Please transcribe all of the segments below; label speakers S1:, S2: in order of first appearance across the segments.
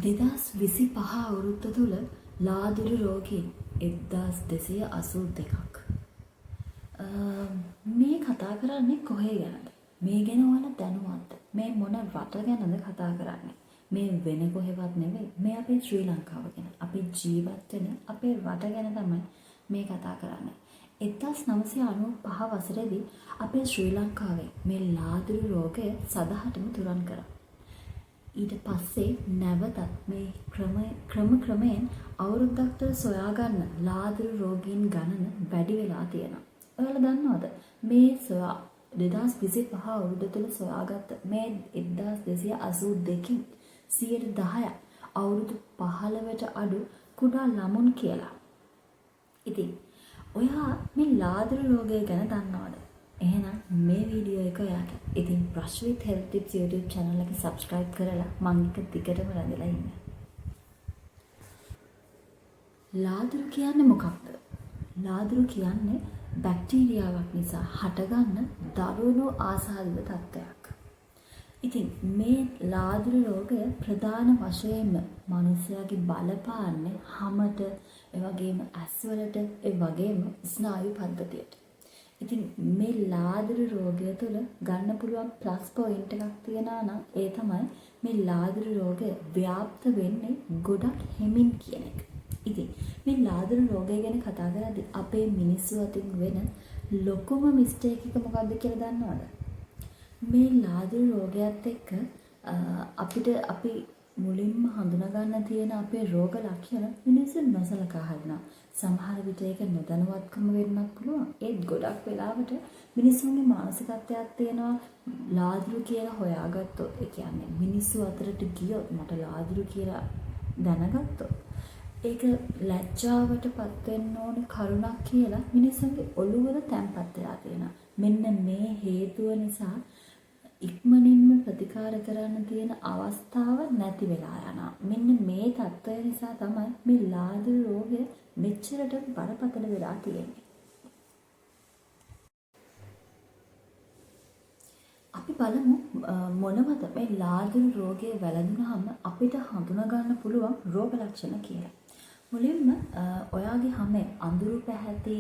S1: 2025 අවුරුද්ද තුළ ලාදුරු රෝගීන් 1282ක්. මේ කතා කරන්නේ කොහේ ගැනද? මේ ගැන ඔයාලා දැනුවත්ද? මේ මොන රට ගැනද කතා කරන්නේ? මේ වෙන කොහෙවත් නෙවෙයි. මේ අපේ ශ්‍රී ලංකාව ගැන. අපි ජීවත් වෙන අපේ රට ගැන තමයි මේ කතා කරන්නේ. 1995 වසරේදී අපේ ශ්‍රී ලංකාවේ මේ ලාදුරු රෝගය සදහටම තුරන් කරා. ඊට පස්සේ නැවතත් මේ ක්‍රම ක්‍රමයෙන් අවුරුද්දක් තුළ සොයාගන්න ලාදුරු රෝගීන් ගණන වැඩි වෙලා තියෙනවා. ඔයාලා දන්නවද මේ සොයා 2025 අවුරුද්ද තුළ සොයාගත්ත මේ 1282කින් 10%ක් අවුරුදු 15ට අඩු කුඩා ළමුන් කියලා. ඉතින් ඔයා මේ ලාදුරු රෝගය ගැන දන්නවද? එහෙනම් මේ වීඩියෝ එක ඔයාට. ඉතින් Brush with Health Tips YouTube channel එක subscribe කරලා මං එක දිගටම රැඳිලා ඉන්න. ලාදුරු කියන්නේ මොකක්ද? ලාදුරු කියන්නේ බැක්ටීරියාවක් නිසා හටගන්න දරුණු ආසාදිත තත්ත්වයක්. ඉතින් මේ ලාදුරු රෝගය ප්‍රධාන වශයෙන්ම මනුස්සයාගේ බලපාන්නේ හමට, ඒ වගේම ඇස් වලට, ඒ වගේම ස්නායු පද්ධතියට. ඉතින් මේ ලාදුරු රෝගය තුළ ගන්න පුළුවන් ප්ලස් පොයින්ට් එකක් තියනවා නම් ඒ තමයි මේ ලාදුරු රෝගය ව්‍යාප්ත වෙන්නේ ගොඩක් හෙමින් කියන එක. ඉතින් මේ ලාදුරු රෝගය ගැන කතා කරද්දී අපේ මිනිස්සු අතින් වෙන ලොකුම මිස්ටේක් එක මොකද්ද කියලා දන්නවද? මේ ලාදුරු රෝගයත් එක්ක අපිට අපි මුලින්ම හඳුනා ගන්න තියෙන අපේ රෝග ලක්ෂණ මිනිස්සු නොසලකා හරිනවා. සමහර විට ඒක නොදැනුවත්කම වෙන්නත් පුළුවන්. ඒත් ගොඩක් වෙලාවට මිනිස්සුන්ගේ මානසිකත්වයක් තියෙනවා ලාදුරු කියලා හොයාගත්තොත්, ඒ කියන්නේ මිනිස්සු අතරට ගියොත් මට ලාදුරු කියලා දැනගත්තොත් ඒක ලැජ්ජාවට පත් වෙන්න ඕන කරුණක් කියලා මිනිස්සුන්ගේ ඔළුවල තැම්පත් වෙලා තියෙනවා. මෙන්න මේ හේතුව නිසා ඉක්මනින්ම ප්‍රතිකාර කරන්න තියෙන අවස්ථාව නැති වෙලා යනවා. මෙන්න මේ තත්ත්වය නිසා තමයි මේ ලාදුරු රෝගය මෙච්චරට බරපතල වෙලා තියෙන්නේ. අපි බලමු මොනවද මේ ලාදුරු රෝගය වැළඳුනහම අපිට හඳුනා ගන්න පුළුවන් රෝග ලක්ෂණ කියලා. මුලින්ම ඔයාගේ හැමේ අඳුරු පැහැති,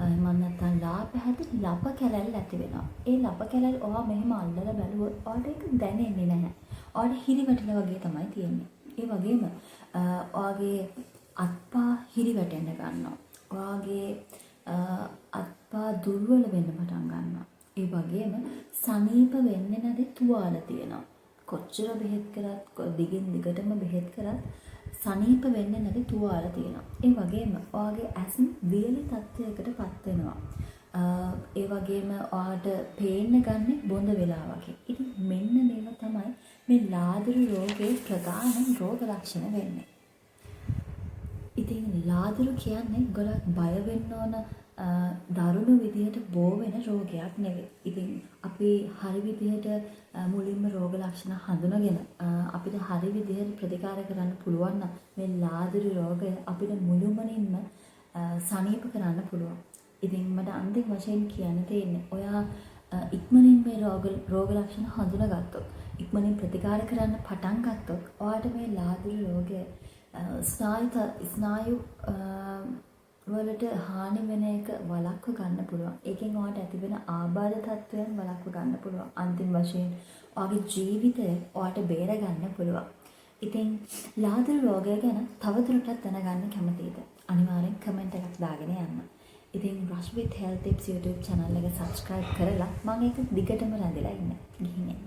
S1: එහෙම නැත්නම් ලා පැහැති ලප කැලැල් ඇති වෙනවා. ඒ ලප කැලැල් ඔයා මෙහෙම අල්ලලා බැලුවොත් ඔයාට ඒක දැනෙන්නේ නැහැ. ඔයාට හිරි වැටිලා වගේ තමයි තියෙන්නේ. ඒ වගේම ඔයාගේ අත්පා හිරි වැටෙන්න ගන්නවා. ඔයාගේ අත්පා දුර්වල වෙන්න පටන් ගන්නවා. ඒ වගේම සනීප වෙන්නේ නැති තුවාල තියෙනවා. කොච්චර බෙහෙත් කරත්, දිගින් දිගටම බෙහෙත් කරත් සනීප වෙන්නේ නැති තුවාල තියෙනවා. ඒ වගේම ඔයාගේ ඇස් වියලි තත්ත්වයකට පත් වෙනවා. ඒ වගේම ඔයාට පේන්න ගන්නේ බොඳ වෙලා වගේ. ඉතින් මෙන්න මේවා තමයි මේ ලාදුරු රෝගයේ ප්‍රධාන රෝග ලක්ෂණ වෙන්නේ. ඉතින් ලාදුරු කියන්නේ ගොඩක් බය වෙන්න ඕන දරුණු විදිහට බෝ වෙන රෝගයක් නෙවෙයි. ඉතින් අපි හරි විදිහට මුලින්ම රෝග ලක්ෂණ හඳුනගෙන අපිට හරි විදිහට ප්‍රතිකාර කරන්න පුළුවන් නම් මේ ලාදුරු රෝගය අපිට මුළුමනින්ම සනීප කරන්න පුළුවන්. ඉතින් මට අන්තිම වශයෙන් කියන්න තියෙන්නේ ඔයා ඉක්මනින් මේ රෝග ලක්ෂණ හඳුනගත්තොත්, ඉක්මනින් ප්‍රතිකාර කරන්න පටන් ගත්තොත් ඔයාට මේ ලාදුරු රෝගය ස්නායු වලට හානි වෙන එක වළක්ව ගන්න පුළුවන්. ඒකෙන් ඔයාට ඇතිවෙන ආබාධ තත්ත්වයන් වළක්ව ගන්න පුළුවන්. අන්තිම වශයෙන් ඔයාගේ ජීවිතය ඔයාට බේර ගන්න පුළුවන්. ඉතින් ලාදුරු රෝගය ගැන තවදුරටත් දැනගන්න කැමතිද? අනිවාර්යෙන් කමෙන්ට් එකක් දාගෙන යන්න. ඉතින් Brush with Health Tips YouTube channel එක subscribe කරලා මම ඒක දිගටම රැඳිලා ඉන්න. ගිහින් එන්න.